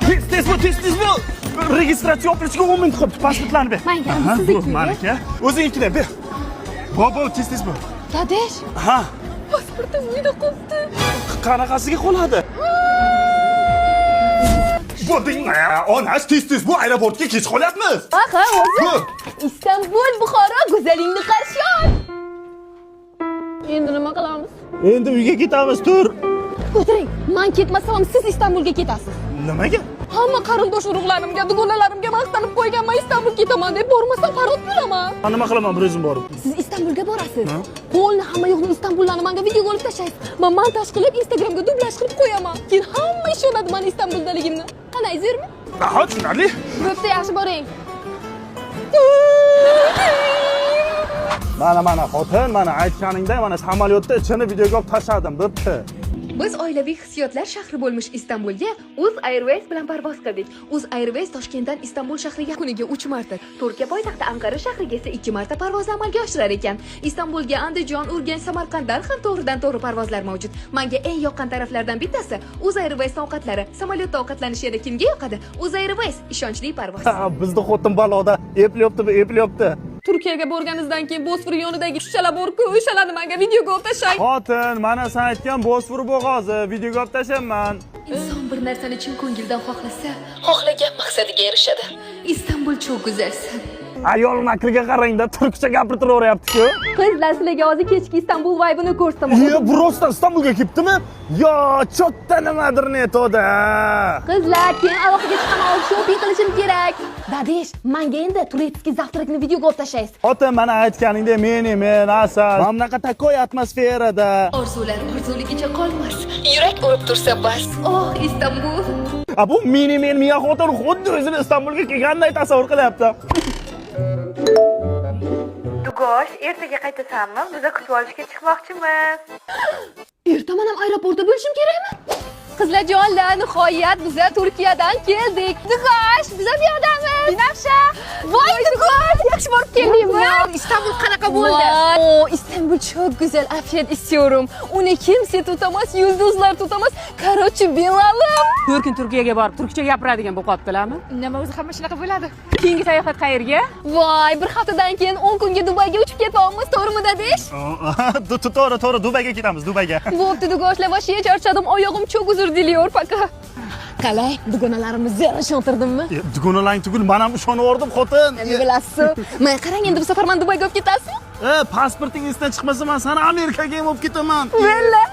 Tez, tez bo'l, tez, tez bo'l. Registratsiya olishga 10 minut qolibdi. Pasportlarni ber. Manga, Aha, sizniki. bu maniki. O'zingnikini ber. Bo, bo, tez, tez bo'l. Dadesh, Ha, pasportim uyda qolibdi. Qanaqasiga qoladi? Bo'ldi, onash, tez, tez, bu aeroportga kech qolyapmiz. Ha, o'zi. Bu. Istanbul, Buxoro go'zalingni qarshi ol. Endi nima qilamiz? Endi uyga ketamiz, tur. O'tiring. Man ketmasam ham siz Istanbulga ketasiz. Nimaga? Hamma qarindosh urug'larimga, dugonalarimga maqtanib qo'yganman, Istanbul ketaman deb, bormasam parod bo'laman. Man nima qilaman bir o'zim borib? Siz Istanbulga borasiz. Qo'lni hamma yoqni Istanbullarni menga videoga olib tashlaysiz. Man montaj qilib Instagramga dublyaj qilib qo'yaman. Keyin hamma ishonadi mani Istanbuldaligimni. Qanday, zo'rmi? Aha, tushunarli. Bo'pti, yaxshi boring. Mana, mana, xotin, mana aytganingday, mana samolyotda ichini videoga olib tashladim, bo'pti. Biz oilaviy hissiyotlar shahri bo'lmish Istanbulga Uz Airways bilan parvoz qildik. Uz Airways Toshkentdan Istanbul shahriga kuniga 3 marta, Turkiya poytaxti Anqara shahriga esa 2 marta parvozni amalga oshirar ekan. Istanbulga Andijon, Urganch, Samarqanddan ham to'g'ridan to'g'ri parvozlar mavjud. Menga eng yoqqan taraflardan bittasi Uz Airways ovqatlari. Samolyotda ovqatlanish yana kimga yoqadi? Uz Airways ishonchli parvoz. Ha, bizni xotin baloda, eplayapti, eplayapti. Turkiyaga borganingizdan keyin Bosfor yonidagi shishalar bor-ku, o'shalarni menga videoga olib tashlang. Xotin, mana sen aytgan Bosfor bo'g'ozi, videoga olib tashlayman. Inson bir narsani chin ko'ngildan xohlasa, xohlagan maqsadiga erishadi. Istanbul çok go'zalsan. Ayol makriga qarangda, turkcha gapirtiraveryapti-ku. Qizlar, sizlarga hozir kechki Istanbul vibe'ini ko'rsataman. Ye, bu rostdan Istanbulga kelibdimi? Yo, чё-то nimadir не то da. Qizlar, keyin aloqaga chiqaman, hozir shopping qilishim kerak. Dadesh, menga endi турецкий завтрак ni videoga olib tashlaysiz. Xotin, mana aytganingdek, men asal. Mana bunaqa такой atmosferada. Orzular orzuligicha qolmas. Yurak urib tursa bas. Oh, Istanbul. A bu meni men miya xotin xuddi o'zini Istanbulga kelganday tasavvur qilyapti. Dugosh, ertaga qaytasanmi? Biza kutib olishga chiqmoqchimiz. Erta man ham aeroportda bo'lishim kerakmi? Qizlarjonlar, nihoyat biza Turkiyadan keldik. Dugosh, biza bu yoqdamiz. Binafsha. Voy, Dugosh, yaxshi borib keldingmi? İstanbul qanaqa bo'ldi? Voy, İstanbul çok güzel. Afiyet istiyorum. Uni kimse tutamaz, yulduzlar tutamaz. Короче, bilalim. 4 kun Turkiyaga borib, turkcha gapiradigan bo'lib qolibdilarmi? Nima, o'zi hamma shunaqa bo'ladi. Keyingi sayohat qayerga? Voy, bir haftadan keyin 10 kunga Dubayga uchib ketyapmiz, to'g'rimi, dadesh? To'g'ri, to'g'ri, Dubayga ketamiz, Dubayga. Bo'pti, dugoshlar, вообще charchadim. Oyog'im çok uzr diliyor пока. Qalay, dugonalarimizni ishontirdimmi? E, dugonalaring tugul, men ham ishonib xotin. Nima bilasiz? Mana qarang, endi bu safar man Dubayga olib ketasizmi? E, pasporting esdan chiqmasa, men seni Amerikaga ham olib ketaman. Valla.